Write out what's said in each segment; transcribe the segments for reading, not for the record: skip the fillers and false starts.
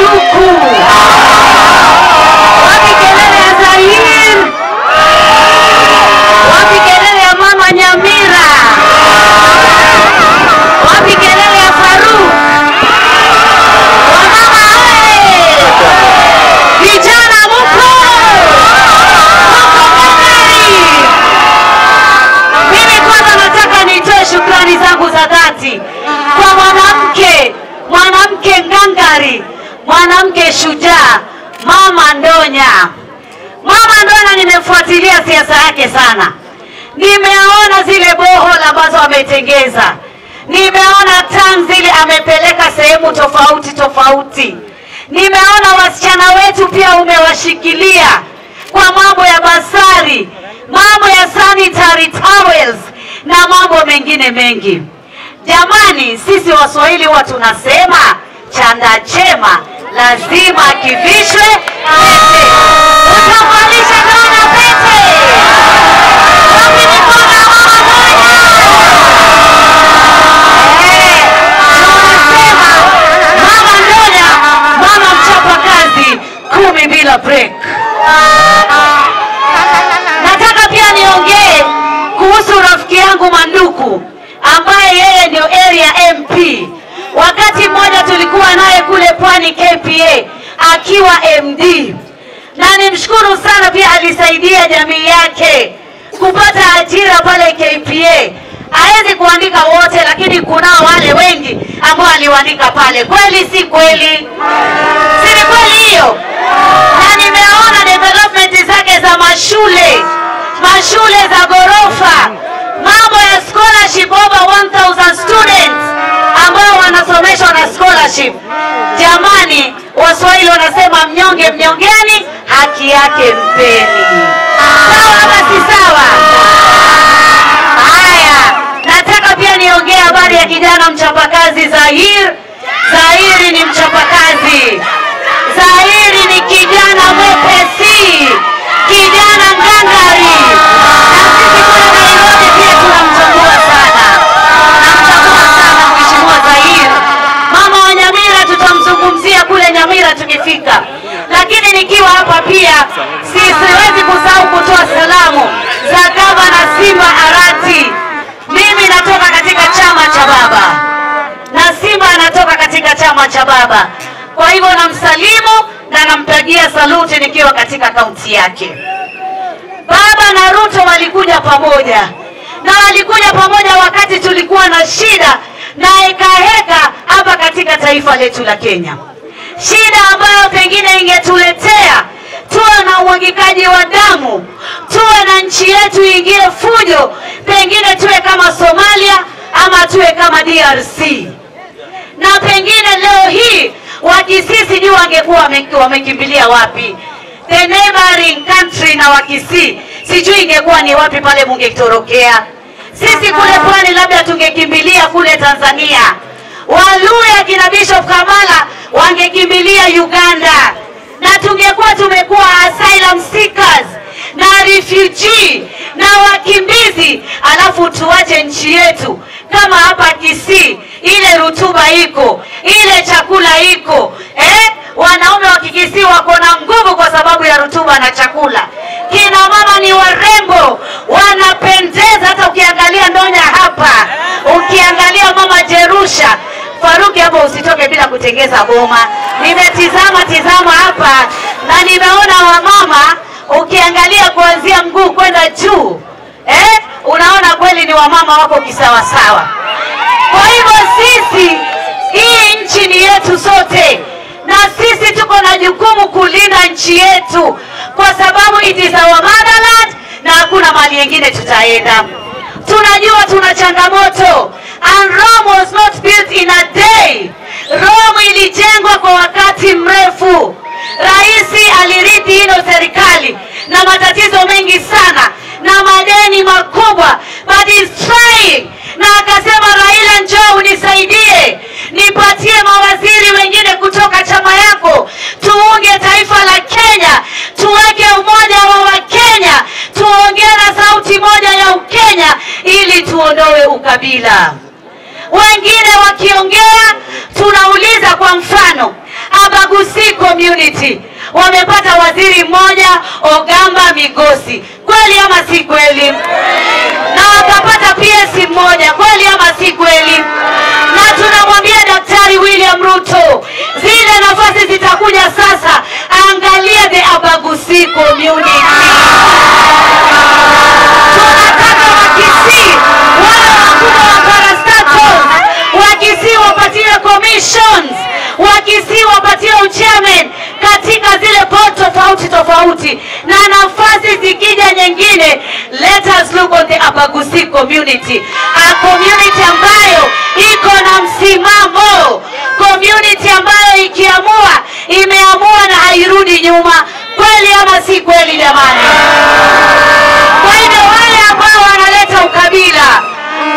Manduku? Wapi kelele ya Zahir? Wapi kelele ya Mama Nyamira? Wapi kelele ya Faruk? Wamama oye! Vijana mupo? Muko ngangari? Mimi kwanza nataka nitoe shukrani zangu za dhati kwa mwanamke ngangari, mwanamke shujaa, Mama Ndonya. Mama Ndonya nimefuatilia siasa yake sana. Nimeona zile bohol ambazo ametengeza. Nimeona tank zile amepeleka sehemu tofauti tofauti. Nimeona wasichana wetu pia umewashikilia kwa mambo ya basari, mambo ya sanitary towels na mambo mengine mengi. Jamani, sisi Waswahili huwa tunasema chanda chema lazima kivishwe pete. Utavalisha Ndonya pete? Wapi mikono ya Mama Ndonya? Tunasema Mama Ndonya, mama mchapa kazi, 10 bila break. Nataka pia niongee kuhusu rafiki yangu Manduku ambaye yeye ndio area MP. Wakati mmoja tulikuwa naye kule Pwani KPA akiwa MD. Na nimshukuru sana, pia alisaidia jamii yake kupata ajira pale KPA. Haezi kuandika wote, lakini kuna wale wengi ambao aliwaandika pale. Kweli si kweli? Si ni kweli hiyo? Na nimeona development zake za mashule, mashule za gorofa, mambo ya scholarship, over 1000 students ambao wanasomeshwa na scholarship. Jamani, Waswahili wanasema mnyonge mnyongeni, haki yake mpeni. Sawa ama si sawa? Haya, nataka pia niongee habari ya kijana mchapakazi Zahir. Zahiri ni mchapakazi. Zahiri ni kijana mwepesi, kijana ngangari. Na sisi kule Nairobi pia tunamtambua sana. Namtambua sana Mheshimiwa Zahir. Mama wa Nyamira tutamzungumzia kule Nyamira tukifika. Lakini nikiwa hapa pia siwezi kusahau kutoa salamu za Gavana Simba Arati. Mimi natoka katika chama cha baba na Simba anatoka katika chama cha baba. Kwa hivyo namsalimu na nampigia saluti nikiwa katika kaunti yake. Baba na Ruto walikuja pamoja, na walikuja pamoja wakati tulikuwa na shida na heka heka hapa katika taifa letu la Kenya. Shida ambayo pengine ingetuletea tuwe na umwagikaji wa damu, tuwe na nchi yetu ingie fujo, pengine tuwe kama Somalia ama tuwe kama DRC. Na pengine leo hii Wakisii sijui wangekuwa wamekimbilia wapi. The neighboring country na Wakisii sijui ingekuwa ni wapi pale mungetorokea. Sisi kule Pwani labda tungekimbilia kule Tanzania. Waluya kina Bishop Kamala wangekimbilia Uganda. Na tungekuwa tumekuwa asylum seekers na refugee na wakimbizi, alafu tuache nchi yetu kama hapa Kisii ile rutuba iko, ile chakula iko. Wanaume wa Kikisii wako na nguvu kwa sababu ya rutuba na chakula. Kina mama ni warembo, wanapendeza. Hata ukiangalia Ndonya hapa, ukiangalia Mama Jerusha Faruki hapo, usitoke bila kutengeza boma. Nimetizama tizama hapa na nimeona wamama, ukiangalia kuanzia mguu kwenda juu, unaona kweli ni wamama wako kisawasawa. Kwa hivyo sisi, hii nchi ni yetu sote, na sisi tuko na jukumu kulinda nchi yetu, kwa sababu it is our motherland na hakuna mali nyingine tutaenda. Tunajua tuna changamoto, and Rome was not built in a day. Rome ilijengwa kwa wakati mrefu. Raisi alirithi hilo serikali na matatizo mengi sana na madeni makubwa, but he's trying. Na akasema, Raila njoo unisaidie, nipatie mawaziri wengine kutoka chama yako, tuunge taifa la Kenya, tuweke umoja wa Wakenya, tuongee na sauti moja ya Ukenya ili tuondoe ukabila. Wengine wakiongea tunauliza, kwa mfano Abagusi community wamepata waziri mmoja, Ogamba Migosi, kweli ama si kweli? Na wakapata PS mmoja, kweli ama si kweli? Na tunamwambia Daktari William Ruto, zile nafasi zitakuja sasa, angalia the Abagusi community. Tunataka Wakisii wale wakubwa wa parastatals, Wakisii wapatiwe commissions, Wakisii wapatiwe chairman katika zile board tofauti tofauti, na nafasi zikija nyingine, let us look on the Abagusi community, a community ambayo iko na msimamo, community ambayo ikiamua imeamua na hairudi nyuma. Kweli ama si kweli jamani? Kwa hivyo wale ambao wanaleta ukabila,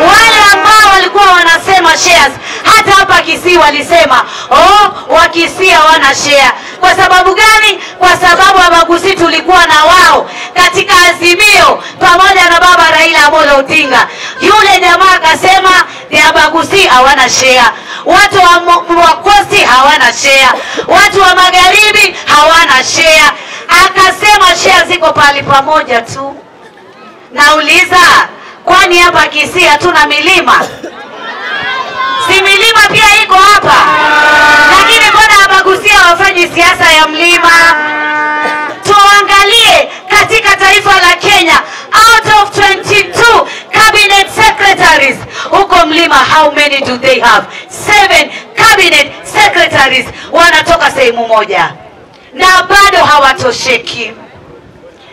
wale ambao walikuwa wanasema shares, hata hapa Kisii walisema oh, Wakisii hawana share. Kwa sababu gani? Kwa sababu Abagusi tulikuwa na wao katika Azimio pamoja na baba Raila Amolo Odinga. Yule jamaa akasema the Abagusi hawana share, watu wa Coast hawana share, watu wa Magharibi hawana share. Akasema share ziko pali pamoja tu. Nauliza, kwani hapa Kisii hatuna milima? Si milima pia iko hapa? Lakini mbona Abagusi hawafanyi siasa ya mlima? Tuangalie katika taifa la Kenya, out of 22 cabinet secretaries huko mlima, how many do they have? 7 cabinet secretaries wanatoka sehemu moja, na bado hawatosheki.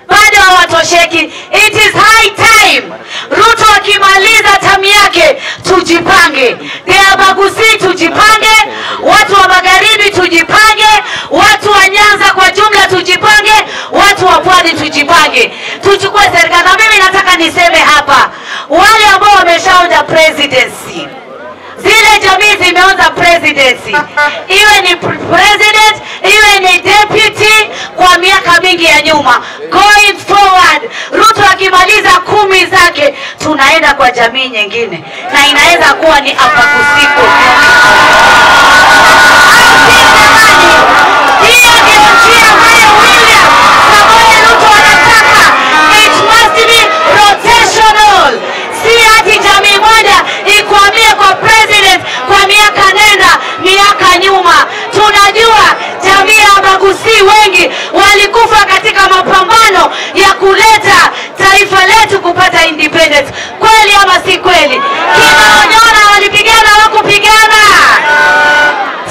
Bado hawatosheki. It is high time Ruto akimaliza tamu yake tujipange. The Abagusi tujipange, watu wa Magharibi tujipange, watu wa Nyanza kwa jumla tujipange, watu wa Pwani tujipange. Tuchukue serikali. Na mimi nataka niseme hapa, wale ambao wameshaonja presidency, zile jamii zimeanza presidency, iwe ni president, iwe ni deputy, kwa miaka mingi ya nyuma. Going forward, Ruto akimaliza 10 zake, tunaenda kwa jamii nyingine, na inaweza kuwa ni Abagusi community. Hiyo ndio njia ambayo William Samoei Ruto anataka. It must be rotational. Si ati jamii moja ikwamie kwa president kwa miaka nenda miaka nyuma. Tunajua jamii ya Abagusi wengi walikufa katika mapambano ya kuleta taifa letu kupata independence. Kweli ama si kweli? Kina Onyona walipigana, hawakupigana?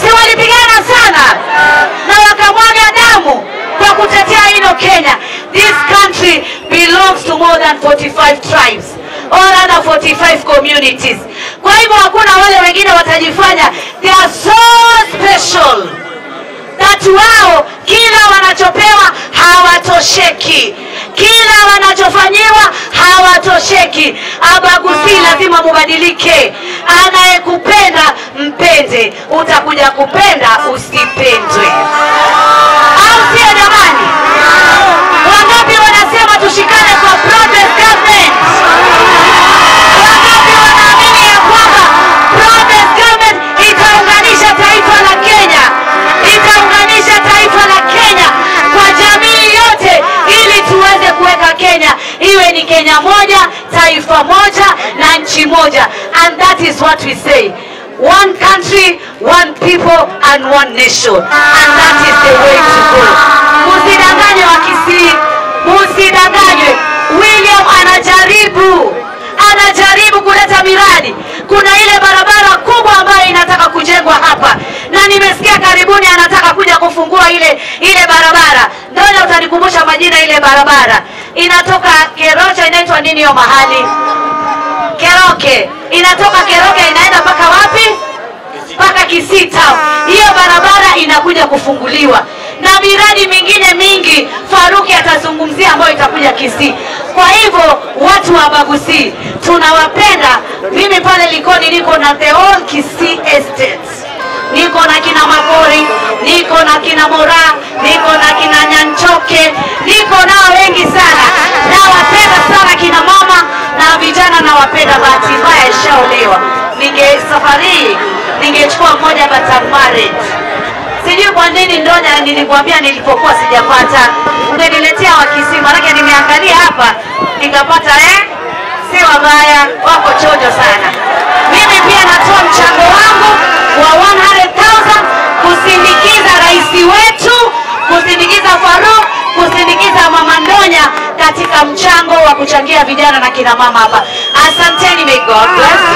Si walipigana sana na wakamwaga damu kwa kutetea ino Kenya. This country belongs to more than 45 tribes or other 45 communities. Kwa hivyo hakuna wale wengine watajifanya they are so special that wao kila wanachopewa hawatosheki, kila wanachofanyiwa hawatosheki. Abagusi lazima mubadilike. Anayekupenda mpende, utakuja kupenda usipendwe. Au sio jamani? Wangapi wanasema tushikane kwa progress government? Wangapi wanaamini ya kwamba progress government itaunganisha taifa la Kenya? Itaunganisha taifa la Kenya kwa jamii yote, ili tuweze kuweka Kenya iwe ni Kenya moja, taifa moja na nchi moja. And that is what we say. One country, one people and one nation. And that is the way to go. Msidanganywe Wakisii, msidanganywe. William anajaribu kuleta miradi. Kuna ile barabara kubwa ambayo inataka kujengwa hapa, na nimesikia karibuni anataka kuja kufungua ile barabara. Ndio utanikumbusha majina ile barabara. Inatoka Keroche, inaitwa nini hiyo mahali? Keroke. Inatoka Keroke inaenda mpaka wapi? Mpaka Kisii town. Hiyo barabara inakuja kufunguliwa. Na miradi mingine mingi Faruki atazungumzia ambayo itakuja Kisii. Kwa hivyo watu wa Abagusi tunawapenda. Mimi pale Likoni niko na the whole Kisii Estates. Niko na kina Makori, niko na kina Mora, niko na kina Nyanchoke, niko nao wengi sana. Nawapenda sana kina mama na vijana nawapenda. Bahati mbaya ishaolewa. Ninge safari ningechukua mmoja but I'm married. Sijui kwa nini Ndonya nilikwambia nilipokuwa sijapata. Ungeniletea wa Kisii, maana nimeangalia hapa nikapata si wabaya, wako chojo sana. Mimi pia natoa mchango wangu wa 100,000 kusindikiza rais wetu, kusindikiza Faruk, kusindikiza Mama Ndonya katika mchango wa kuchangia vijana na kina mama hapa. Asanteni, may God bless you.